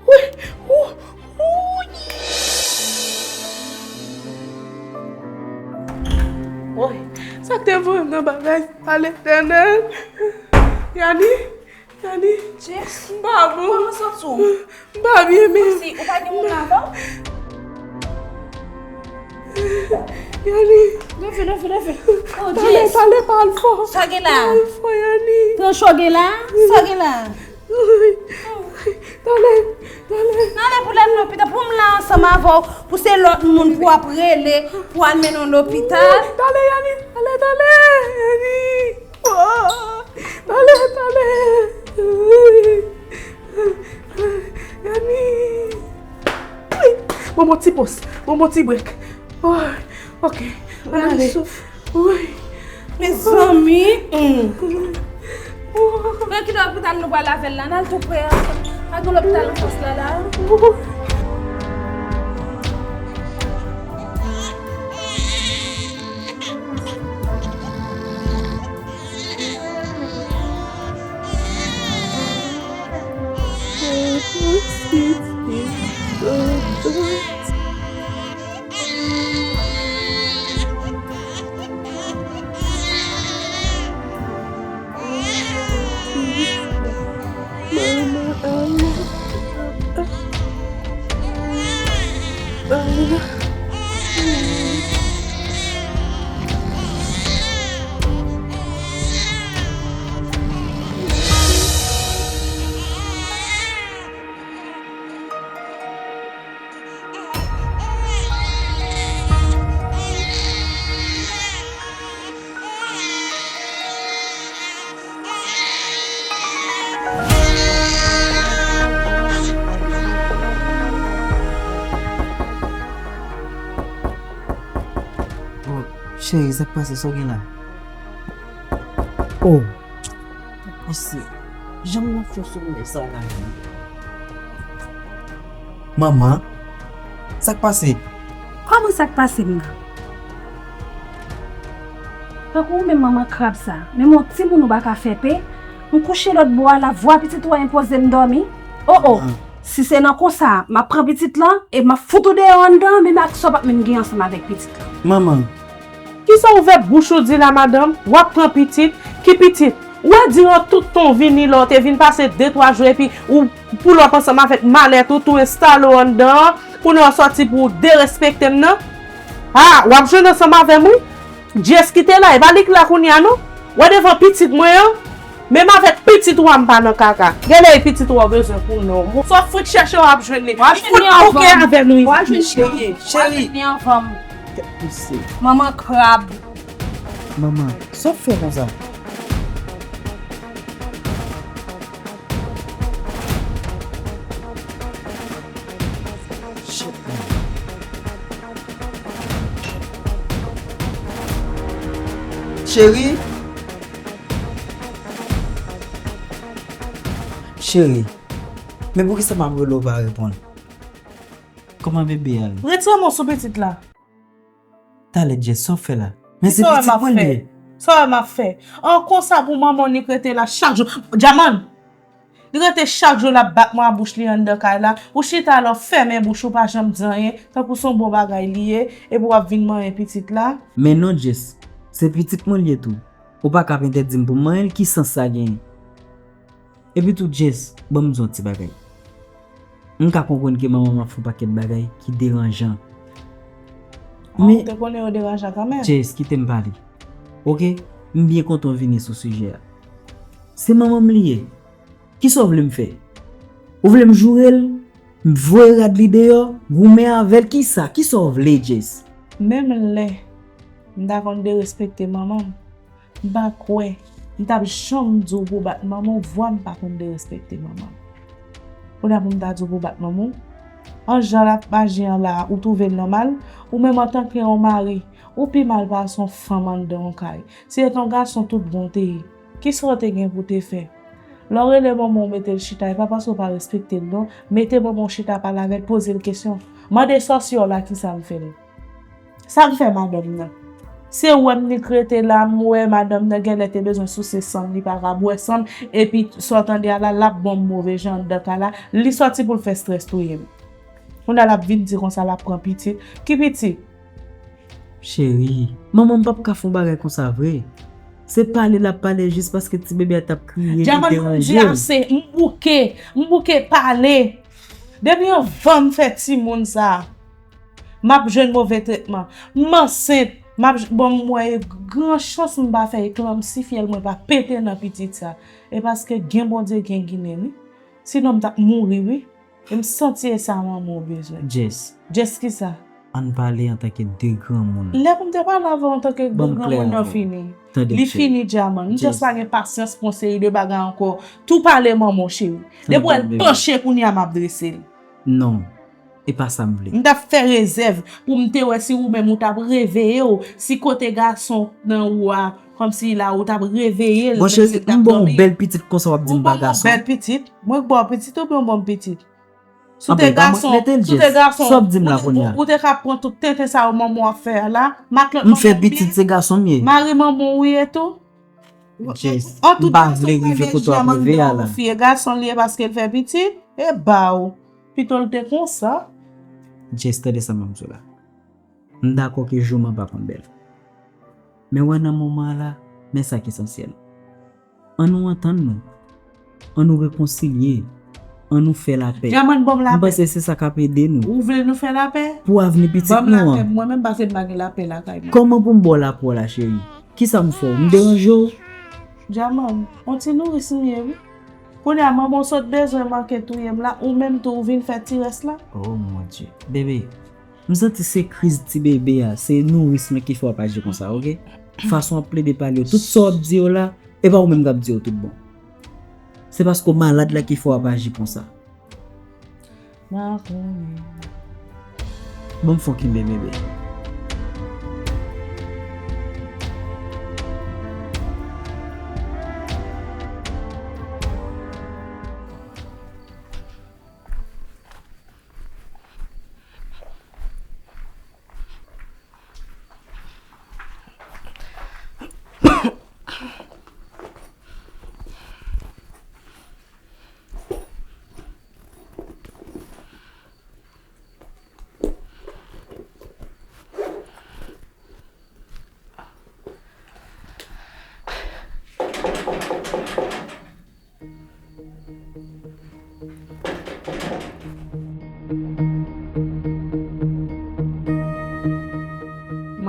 woy, woy, woy. A Letènèl. Yani, Yani. Jess, m pa bon. Kòman w santi w? M pa byen, men. Kòmsi ou pa gen moun avè w? Yani. Leve, leve, leve. Oh, Jess. Talè, talè, pa al fò. Sa gen la? Pa al fò, Yani. Pran cho gen la? Sa gen la? Talè, talè. N ale pou l al lopital, pou m la ansanm avè w, pou se lòt moun pou w ap rele, pou al mennen w lopital. Talè, Yani, talè, talè, Yani. Oh, talè, talè. Yani. Wi, ban m yon ti pòz, ban m yon ti brèk. Oh, ok, ann ale. Wi. Mezanmi. Nan ki lopital nou pral avè l la? N al tou pre a. Pa gen lopital anfas la la? Manman, ale. Oh, cheri, sa k pase? Sa w gen la? Oh, sa k pase? Jan m nan fè soulye sa la. Manman, sa k pase? Kòman sa k pase m nan? Tankou ou menm manman krab sa, menm yon timoun ou pa ka fè pe, m kouche lòt bò a la, vwa pitit ou a enpoze m dòmi. O o, si se nan konsa, m ap pran pitit lan e m ap fout ou deyò anndan, menm aksè w p ap menm gen ansanm avèk pitit lan. Manman. Kisa w ouvè bouch ou di la, madanm? W ap pran pitit? Ki pitit? Ou wè di w tout tan w vini la, w te vin pase de twa jou epi ou poul ap ansanm avèk malèt ou, tou enstale w anndan an, kounye a w sòti pou w derespekte m nan? A, w ap jwenn ansanm avè m wi. Jess ki te la, e pa li k la kounye a non. Wè devan pitit mwen an, menm avèk pitit ou a m pa nan kaka. Genlè e pitit ou a w bezwen pou non. Sa w fout chèche w ap jwenn li. W ap jwenn li anvan m. Fout bouke avè nou isit. W ap jwenn li anvan m. Cheri. Manman krab. Manman, sa w fè konsa? Shit, man. Cheri. Cheri. Men poukisa m ap rele w pa reponn? Kòman bebe a ye? Retire men w sou pitit la. Talè Jess, sa w fè la? Men se pitit mwen l ye. Sa w wè m ap fè? An konsa pou manman w nik rete la chak jou. Djaman! Li rete chak jou l ap bat mwen a bouch li anndan kay la. Ou chita la, w fèmen bouch ou, pa janm di anyen, tankou se yon bon bagay li ye, epi w ap vin manyen pitit la. Men non Jess, se pitit mwen l ye tou. Ou pa ka ap entèdi m pou m manyen l, ki sans sa genyen? Epi tou Jess, ban m di w yon ti bagay. M ka konprann ke manman m ap fè yon pakèt bagay ki deranjan. Men ou te konnen yo deranjan kanmenm. Jess, kite m pale. Oke? M byen kontan w vini sou sijè a. Se manman m li ye. Kisa w vle m fè? Ou vle m joure l? M voye rad li deyò? Goumen avè l? Kisa? Kisa w vle, Jess? Menm lè m ta konn derespekte manman m, m pa kwè m t ap janm di w pou w bat manman w, vwa m pa konn derespekte manman m. Kounye a pou m ta di w pou w bat manman w? An jan l ap aji an la a, ou twouve l nòmal? Ou menm antanke yon mari, ou pi mal pase yon fanm anndan yon kay. Si se te yon gason tout bon w te ye, kisa w te gen pou w te fè? Lè w rele manman w mete l chita, e pa paske w pa respekte l non. Mete manman w chita, pale avè l, poze l kesyon. Mande sòsyè w la kisa l fè l. Sa l fè madanm nan? Se wè m nik rete la, m wè madanm nan genlè te bezwen souse san m, li pa ka bwè san m, epi sa w tande a la, l ap ban m move jan anndan kay la, li sòti pou l fè strès touye m. Kounye a l ap vin di konsa l ap pran pitit. Ki pitit? Cheri, manman m p ap ka fè yon bagay konsa vre. Se pale l ap pale jis paske ti bebe a t ap kriye, li deranje l. Djaman, m di ase, m bouke, m bouke pale. Depi anvan m fè timoun sa, m ap jwenn move tretman. M ansent, m ap j-, bon, m wè e gran chans m pa fè eklanmsi, fyèl mwen pa pete nan pitit sa. E paske gen Bondye, gen Ginen, wi. Sinon, m t ap mouri, wi. E m santi e sa manman w bezwen. Jess. Jess ki sa? Ann pale antanke de granmoun. Lè pou m te pale avè w antanke de granmoun nan fini. Li fini, Djaman. M just pa gen pasyans pou yon seri de bagay ankò. Tou pale manman w, cheri. Depi w wè l panche kounye a, m ap drese l. Non. E pa sa m vle. M t ap fè rezèv pou m te wè si ou menm ou t ap reveye w, si kote gason nan ou a, kòmsi la ou t ap reveye l, bon, cheri, m ba w yon bèl pitit konsa w ap di m pa gason. Ou ban m yon bèl pitit. Mwen k ba w pitit oubyen w ban m pitit? Si w te gason, si w te gason, ou, ou, ou te ka pran tout tenten sa yo manman w ap fè a la, mak lòt manman w ye. M fè pitit, se gason m ye. Mari manman w ye tou. Jess, m pa vle rive kote w ap rive a la. Fi e gason li ye paske l fè pitit, e ba w. Pito l te konsa. Jess, tande sa m ap di w la. M dakò ke jouman pa konn bèl. Men wè nan moman an la, men sa k esansyèl. Ann nou antann nou. Ann nou rekonsilye. Ann nou fè lapè. Djaman, ban m lapè. M panse se sa k ap ede nou. Ou vle nou fè lapè? Pou avni pitit nou an. Ban m lapè, mwen menm, pase m pa gen lapè lakay mwen. Kòman pou m ba w lapè w la, cheri? Kisa m fè w? M deranje w? Djaman, on ti nouris m ye, wi. Kounye a, manman w sot bezwen manke touye m la, ou menm tou ou vin fè ti rès la. Oh mon Dieu. Bebe, m santi se kriz ti bebe a, se nouris lan ki fè w ap aji konsa, oke? Fason w ap plede pale yo, tout sa w ap di yo la, e pa ou menm k ap di yo tout bon. Se paske w malad la ki fè w ap aji konsa. Ban m fon kenbe bebe.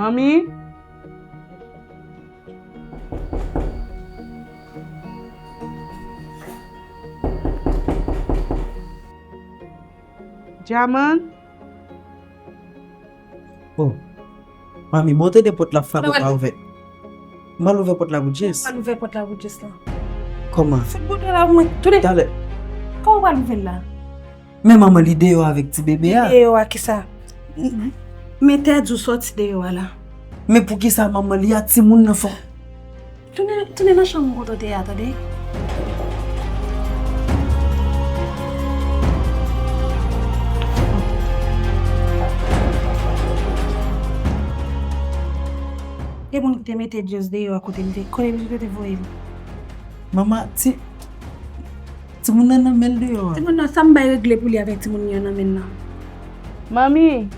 Manmi? Djaman? Oh. Manmi, bon, tande pòt la frape, pa ouvè. M al ouvè pòt la pou Jess. M al ouvè pòt la pou Jess lan. Kòman? Fout bouton la pou mwen. Toude. Talè. Kòman w pral ouvè l la? Men manman li deyò avèk ti bebe a. Li deyò a kisa? M entèdi w sòti deyò a la. Men poukisa manman li a timoun nan fò? Tounen, tounen nan chanm ou kote w te ye a, tande. Gen moun ki te mete Jess deyò a kote li te, kote misye te voye l. Manman, ti, timoun nan nan men l deyò a. Timoun nan, sa m bay regle pou li avèk timoun li an nan men l nan? Manmi!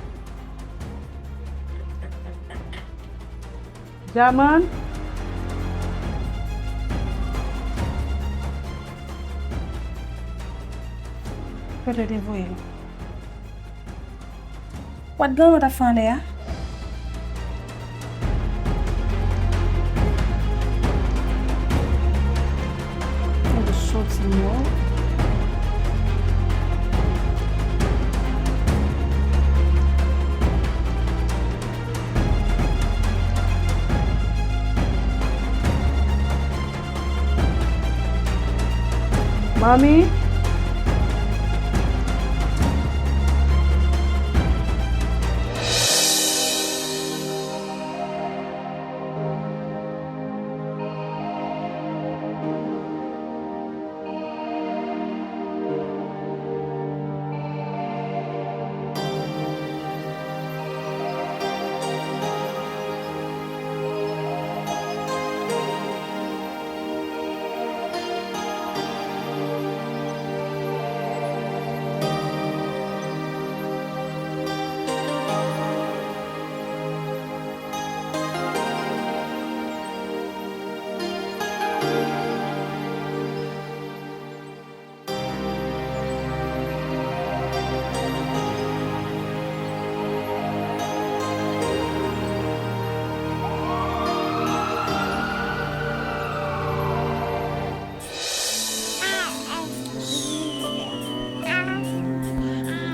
Djaman? Kote w te voye l? What granmoun t ap fè anlè a? Fè l soti non. Manmi?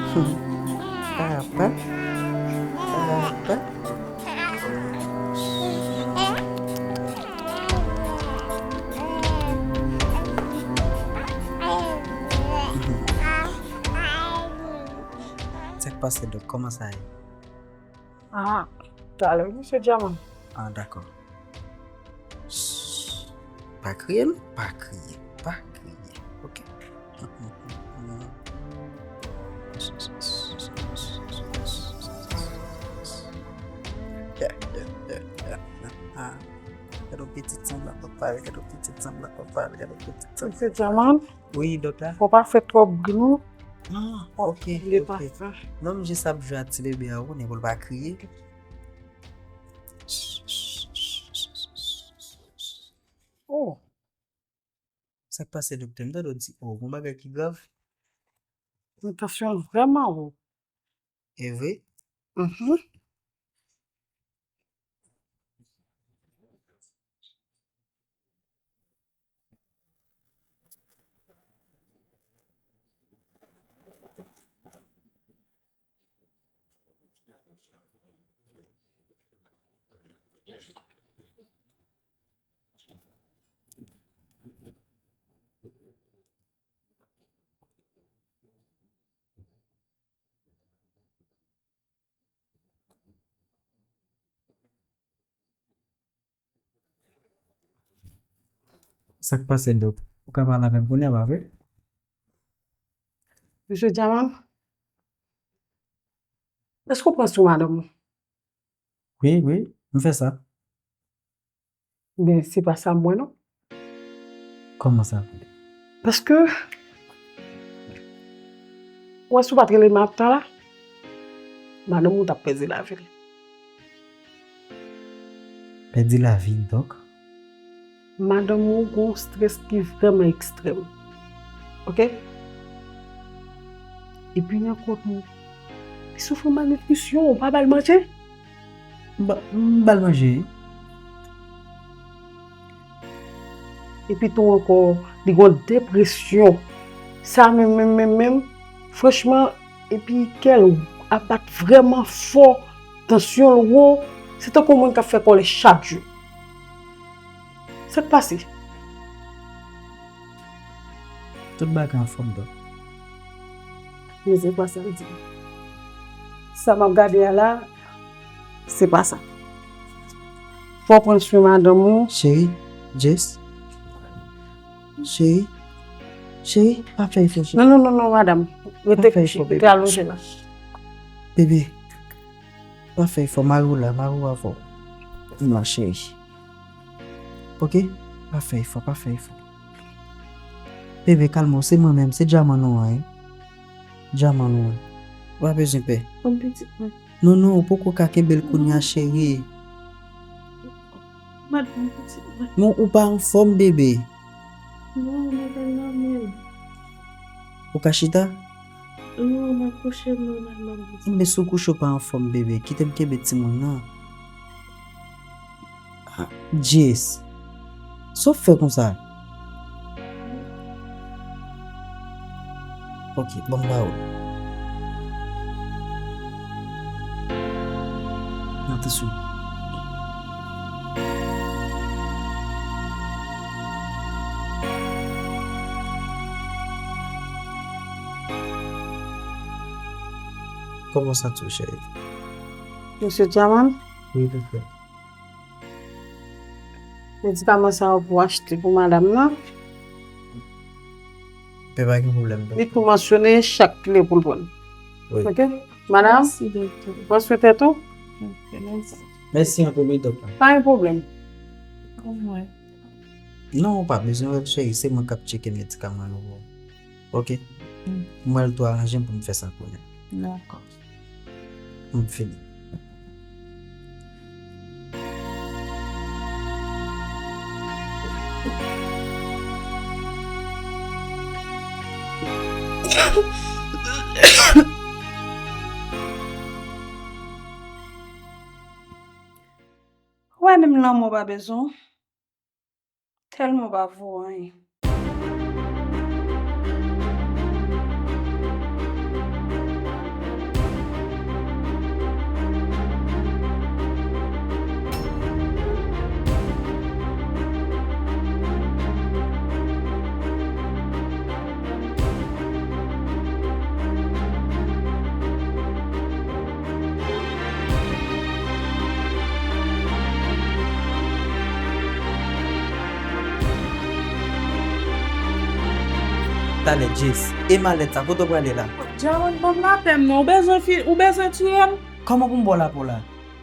Papa. Papa. Sa k pase, Dòk? Kòman sa ye? Ah, talè, mesye Djaman. Ah, dakò. Shh. Pa kriye, non? Pa kriye. Pa kriye. Ok? Yeah, yeah, yeah, yeah. Ah. Gade yon pitit sanblan papa, gade yon pitit sanblan papa, gade yon pitit sanblan. Mesye Djaman? Wi, Dòk la. Fò pa fè twòp bri, non. Ah, ok, ok. Non, m jis ap jwe ak ti bebe a, ou konnen, pou l pa kriye. Oh. Sa k pase, doktè? M tande w di, oh, gon bagay ki grav? Mwen, tansyon l vrèman wo. E vre? Mhm. Sa k pase, Dòk? Ou ka pale avè m kounye a, pa vre? Mesye Djaman, èske w pran swen madanm ou? Wi, wi, m fè sa. Men se pa sa m wè non. Kòman sa? Paske, ou wè, si w pa t rele m ap tan la, madanm ou t ap pèdi lavi l. Pèdi lavi l, donk? Madanm ou gon strès ki vrèman ekstrèm. Ok? Epi nan kont ou, li soufri malnitrisyon, ou pa ba l manje? M ba, m ba l manje, wi. Epi tou ankò, li gon depresyon. Sa menm, menm, menm, menm, franchman, epi kè l ap bat vrèman fò, tansyon l wo, se tankou yon moun k ap fè kòlè chak jou. Sa k pase? Tout bagay anfòm, Dòk. Men se pa sa l di. Sa m ap gade a la, se pa sa. Fò w pran swen madanm ou. Cheri, Jess. Cheri, cheri, pa fè efò, cheri. Non, non, non, non, madanm. Rete kouche, rete alonje la. Bebe, pa fè efò, mari w la, mari w avè w. Non, cheri. Ok? Pa fè efò, pa fè efò. Bebe, kalme w, se mwen menm, se Djaman ou an, wi. Djaman ou an. Ou pa bezwen pè. Yon pitit mwen. Non, non, ou poko ka kenbe l kounye a, cheri. Madanm, pitit mwen. Men ou pa anfòm, bebe. Non, mwen pa nan men. Ou ka chita? Non, m ap kouche m nòmalman, pitit. Enben, si w kouche w pa anfòm, bebe, kite m kenbe timoun nan. Ah, Jess. Sa w fè konsa? Ok, ban m ba ou. Atansyon. Kòman w santi w, cheri? Mesye Djaman? Wi, doktè. Medikaman sa yo pou achte pou madanm nan. Pe pa gen pwoblèm, doktè. Li tou mansyone chak pil pou l pran. Wi. Ok? Madanm, pran swen tèt ou. Ok, mèsi. Mèsi anpil, wi, doktè. Pa gen pwoblèm. Non, ou pa bezwen wè l, cheri, se mwen k ap tcheke medikaman yo pou ou. Ok? Mm. Mwen, l tou aranje m pou m fè sa kounye a. Dakò. M fini. Ou wè, menm lanmò pa bezwen w. Tèlman w pa vo anyen. Talè, Jess, e malèt sa, kote w prale la? Djaman, ban m lapè m non, ou bezwen fi, ou bezwen tiye m? Kòman pou m ba w lapè w la?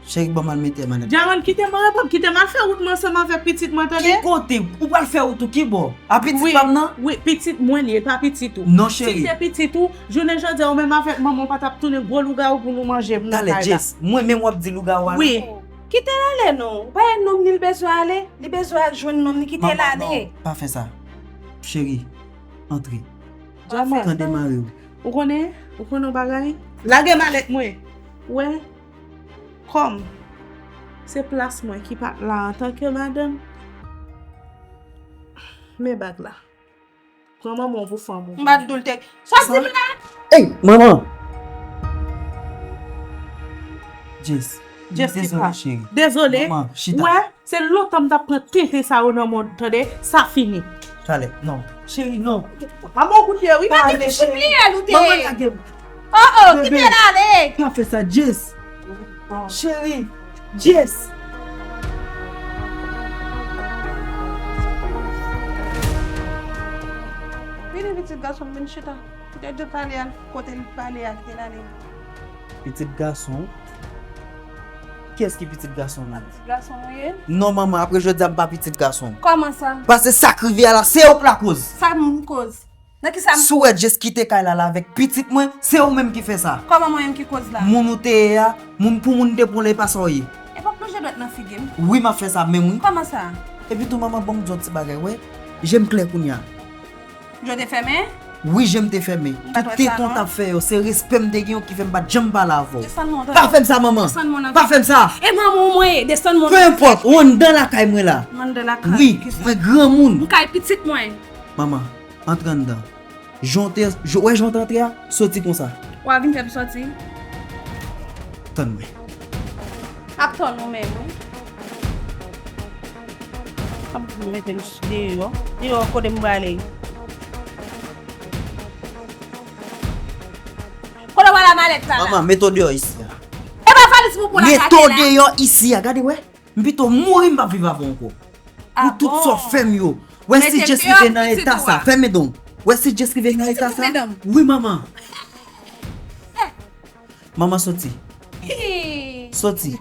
Cheri, ban m al mete malèt. Djaman, kite m reponn, kite m al fè wout mwen ansanm avèk pitit mwen, tande? Ki kote? Ou pral fè wout ou ki bò? A pitit pa m nan? Wi, pitit mwen li ye, pa pitit ou. Non, cheri. Si l te pitit ou, jounen jodi a, ou menm avèk manman w pa t ap tounen gwo lougawou pou nou manje m nan kay la. Talè, Jess, mwen menm w ap di lougawou a la? Wi. Kite l ale non. Ou pa wè nonm li l bezwen ale? Li bezwen al jwenn nonm li, kite l ale. Manman, non, pa fè sa. Cheri, antre. Djaman, tande mari w. Ou konnen, ou konnen yon bagay? Lage malèt mwen. Ou wè, kòm se plas mwen ki pa t la antanke madanm, men bag la. Pran manman w pou fanm ou. M pa t dou l te. Sòti la! Ey, manman! Jess, Jess, dezole, cheri. Dezole. Manman, chita. Ou wè, se lontan m t ap pran tenten sa yo nan mond, tande? Sa fini. Talè, non. Cheri, non. Manman w koute, wi. Pa ale, cheri. Manman, lage m. Oh, oh, kite l ale. Pa fè sa, Jess. Cheri, Jess. Vini, pitit gason m, vin chita. Kite Djo pale al kote l pale a, kite l ale. Pitit gason w? Kiyès ki pitit gason w la? Pitit gason w ye? Non, manman, apre jodi a, m pa pitit gason w. Kòman sa? Paske sa k rive a la, se ou k lakoz. Sa moun koz? Nan ki sa m... Si w wè Jess kite kay la, la avèk pitit mwen, se ou menm ki fè sa. Kòman mwen menm ki koz la? Moun ou te ye a, moun pou moun te pran w la, e pa sa w ye. E pa plonje dwèt nan figi m. Wi, m ap fè sa menm, wi. Kòman sa? Epi tou, manman, ban m di w yon ti bagay, wè. Je m klè kounye a. Je w te fèmen? Wi, je m te fèmen. Tout tenten w t ap fè yo, se respè m te gen yo ki fè m pa t janm pale avè w. Desann mwen. Pa fè m sa, manman. Desann mwen. Pa fè m sa. E manman w mwen ye, desann mwen. Peu importe, ou anndan lakay mwen la. M anndan lakay. Wi, mwen granmoun. M kay pitit mwen. Manman, antre anndan. Jan w te, jan, wè jan w te antre a, soti konsa. W a vin fè m soti? Tann mwen. Ap tann ou menm, wi. Ap mete m deyò. Deyò kote m prale? Kote w prale a malèt la la? Manman, mete w deyò isi a. E pa valiz pou w pran lakay la? Mete w deyò isi a, gade wè. M pito mouri m p ap viv avè w ankò. Pou tout sa w fè m yo. Wè si Jess rive nan eta sa. Fèmen don. Wè si Jess rive nan eta sa. Wi, manman. Manman, soti. Soti.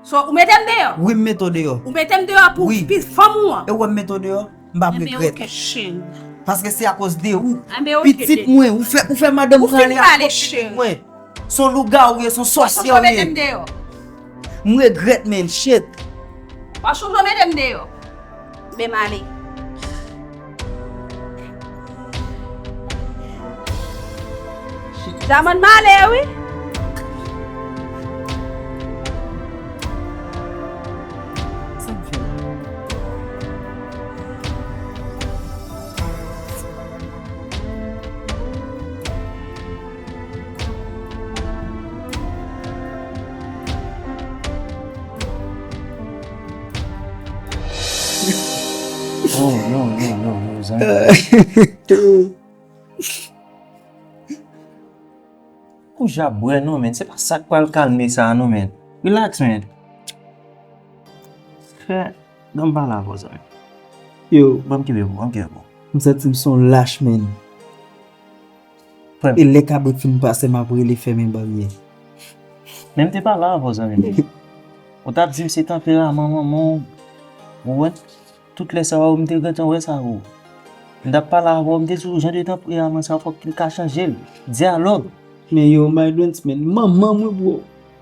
So, ou mete m deyò? Wi, m mete w deyò. Ou mete m deyò pou pi fanm ou an? E w wè m mete w deyò? M p ap regrèt. Paske se akoz de ou. Pitit mwen, ou fè, ou fè madanm pran ale akoz pitit mwen. Se yon lougawou w ye, se yon sòsyè w ye. M regrèt, man, shit. W a chonje w mete m deyò. Men m ale. Djaman, m ale, wi. Oh, non, non, non, non, zanmi. Ou ja bwè non, men. Se pa sa k pral kalme sa non, men. Relax, men. Frè, ban m pale avè w, zanmi. Yo. Ban m kenbe pou, ban m kenbe pou. M santi m se yon lach, men. Frè m. E lè kabrit fin pase, m ap rele fèmen baryè. Men m te pale avè w, zanmi m. Ou t ap di m se tanperaman manman w. Ou wè? Tout lè sa yo, m te gentan wè sa yo. M t ap pale avè w, m te di w, jan de tanperaman sa yo, fòk li ka chanje l. Dyalòg. Men yo, my dons, men, manman mwen, bro.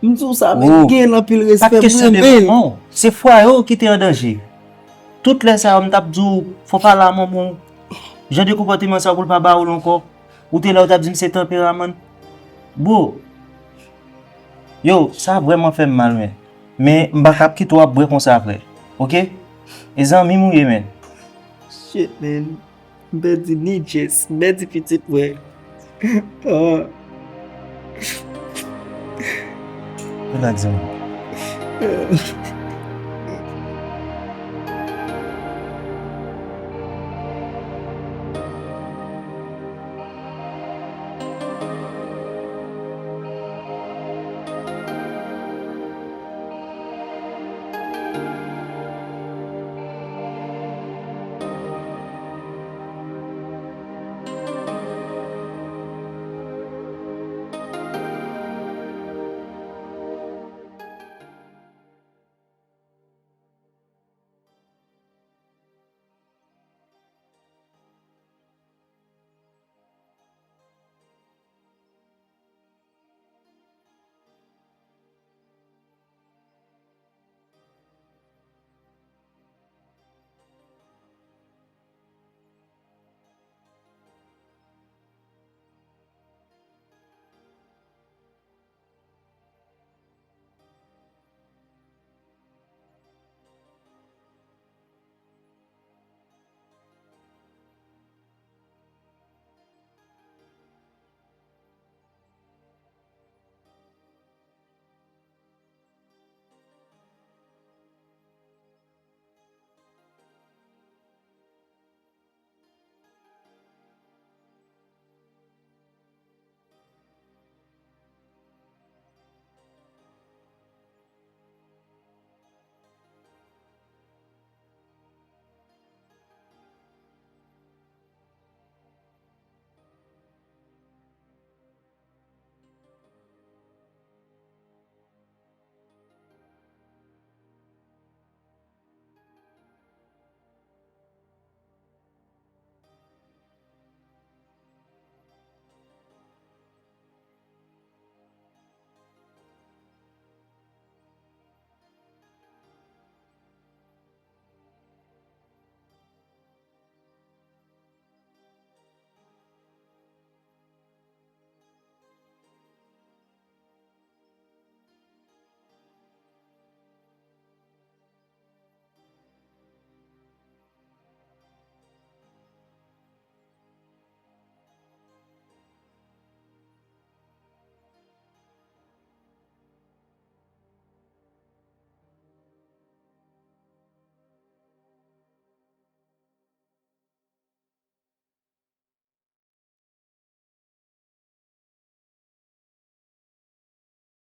M di w sa, men, m gen l anpil respè, m renmen l. Se fwaye w ki te an danje. Tout lè sa yo, m t ap di w, fò pale a manman w. Jan de konpòteman sa yo pou l pa ba w l ankò. Ou te la, ou t ap di m se tanperaman. Bro, yo, sa vrèman fè m mal, men. Men m pa ka ap kite w ap bwè konsa, frè. Oke? E zanmi m ou ye, men. Shit, man. M pèdi ni Jess, m pèdi pitit mwen. Ah. Relax, zanmi.